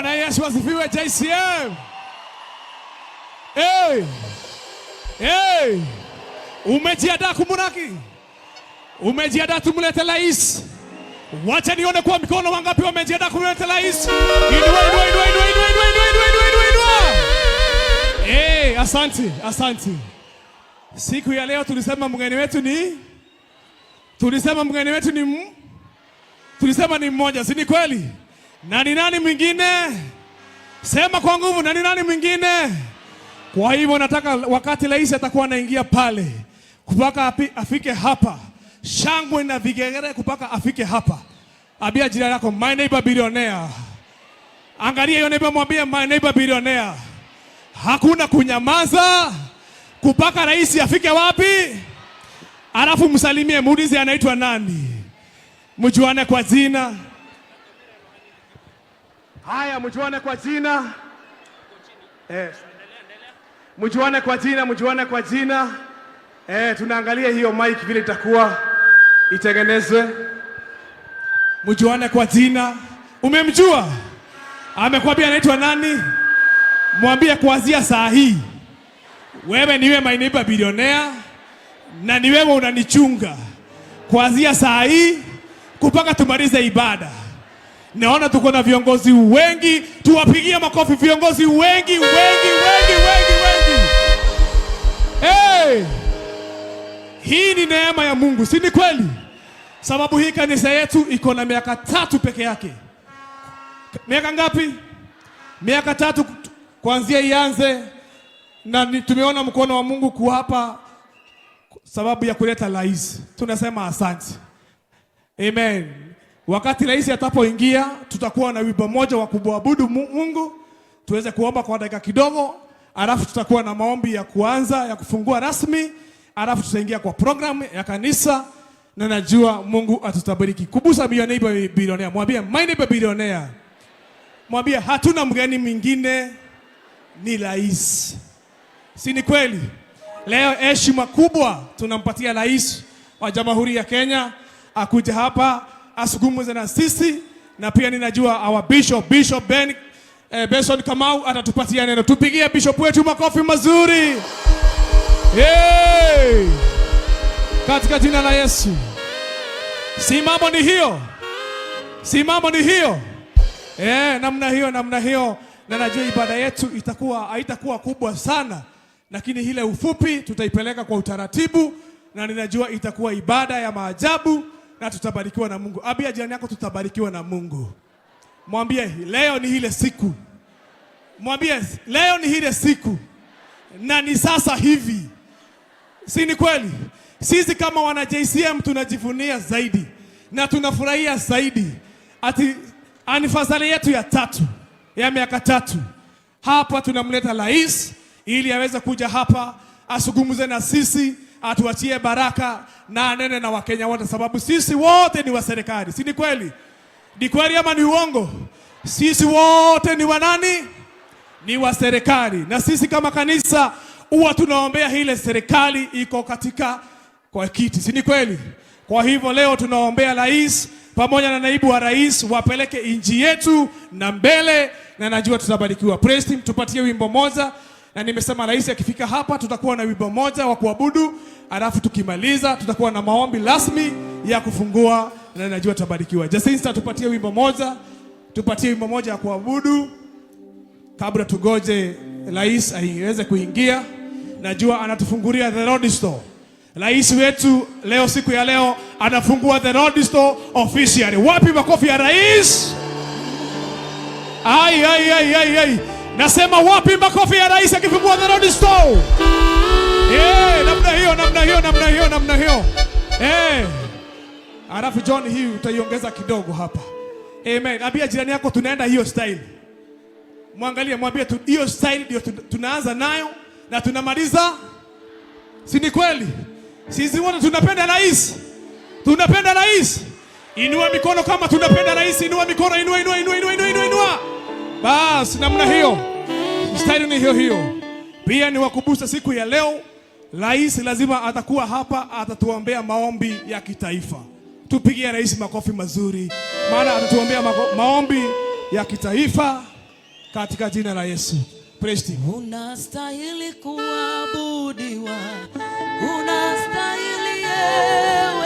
Bwana Yesu asifiwe JCM. Hey! Hey! Umejiandaa kumulaki? Umejiandaa tumlete rais? Wacha nione kwa mikono wangapi wamejiandaa kumleta rais. Inua, inua, inua, inua, inua, inua, inua, inua, inua, inua, inua. Hey, asante, asante. Siku ya leo tulisema mgeni wetu ni tulisema ni mmoja, si ni kweli? Na ni nani mwingine? Sema kwa nguvu, na ni nani mwingine? Kwa hivyo nataka wakati rais atakuwa anaingia pale mpaka afike hapa, shangwe na vigelegele mpaka afike hapa. Ambia jirani yako, "My neighbor billionaire." Angalia hiyo neighbor, mwambie, "My neighbor billionaire." Hakuna kunyamaza mpaka rais afike wapi? Alafu msalimie, muulize anaitwa nani, mjuane kwa jina. Haya, mjuane kwa jina. Eh. Mjuane kwa jina, mjuane kwa jina. Eh, tunaangalia hiyo mic vile itakuwa itengenezwe. Mjuane kwa jina. Umemjua? Amekwambia anaitwa nani? Mwambie kuanzia saa hii wewe niwe my neighbor billionaire na ni wewe unanichunga kuanzia saa hii mpaka tumalize ibada. Naona tuko na viongozi wengi, tuwapigie makofi viongozi wengi wengi wengi wengi wengi. Hey! Hii ni neema ya Mungu, si ni kweli? Sababu hii kanisa yetu iko na miaka 3 peke yake. Miaka ngapi? Miaka 3 kuanzia ianze, na tumeona mkono wa Mungu kuwapa sababu ya kuleta rais. Tunasema asante. Amen. Wakati rais atapoingia, tutakuwa na wimbo moja wa kumwabudu Mungu, tuweze kuomba kwa dakika kidogo, alafu tutakuwa na maombi ya kuanza ya kufungua rasmi, alafu tutaingia kwa program ya kanisa, na najua Mungu atutabariki. Kubusa your neighbor billionaire, mwambie, "My neighbor billionaire." Mwambie hatuna mgeni mwingine, ni rais. Si ni kweli? Leo heshima kubwa tunampatia rais wa Jamhuri ya Kenya akuje hapa azungumze na sisi, na pia ninajua our bishop, Bishop Ben Benson Kamau atatupatia neno. Tupigie bishop wetu makofi mazuri. Hey! Katika jina la Yesu. Si mambo ni hiyo, si mambo ni hiyo. Namna hiyo, namna hiyo, na najua ibada yetu itakuwa haitakuwa kubwa sana, lakini ile ufupi tutaipeleka kwa utaratibu, na ninajua itakuwa ibada ya maajabu na tutabarikiwa na Mungu. Ambia jirani yako tutabarikiwa na Mungu. Mwambie leo ni ile siku, mwambie leo ni ile siku na ni sasa hivi, si ni kweli? Sisi kama wana JCM tunajivunia zaidi na tunafurahia zaidi ati anniversary yetu ya tatu ya miaka 3 hapa tunamleta rais ili aweze kuja hapa azungumze na sisi, atuachie baraka na anene na Wakenya wote, sababu sisi wote ni wa serikali, si ni kweli? Ni kweli ama ni uongo? Sisi wote ni wa nani? Ni wa serikali, na sisi kama kanisa huwa tunaombea ile serikali iko katika kwa kiti, si ni kweli? Kwa hivyo leo tunaombea rais pamoja na naibu wa rais wapeleke nchi yetu na mbele, na najua tutabarikiwa. Praise team, tupatie wimbo moja, na nimesema rais akifika hapa tutakuwa na wimbo moja wa kuabudu, alafu tukimaliza tutakuwa na maombi rasmi ya kufungua, na najua tutabarikiwa. Jacinta, tupatie wimbo moja, tupatie wimbo moja ya kuabudu kabla tugoje rais aiweze kuingia. Najua anatufungulia the Road Store. Rais wetu leo, siku ya leo anafungua the Road Store officially. Wapi makofi ya rais? Ai, ai, ai, ai, ai. Nasema wapi makofi ya rais akifungua the Road Store? Yeah, namna hiyo, namna hiyo, namna hiyo, namna hiyo. Eh. Alafu John, hii utaiongeza kidogo hapa. Amen. Ambia jirani yako tunaenda hiyo style. Mwangalie, mwambie hiyo style ndio tunaanza nayo na tunamaliza. Si ni kweli? Sisi wote tunapenda rais, tunapenda rais. Inua mikono kama tunapenda rais, inua mikono, inua, inua, inua, inua, inua, inua, inua. Bas, namna hiyo, style ni hiyo hiyo. Pia ni wakumbusha siku ya leo, rais lazima atakuwa hapa, atatuombea maombi ya kitaifa. Tupigie rais makofi mazuri, maana atatuombea maombi ya kitaifa. katika jina la Yesu. Praise team. Unastahili kuabudiwa, unastahili, ewe.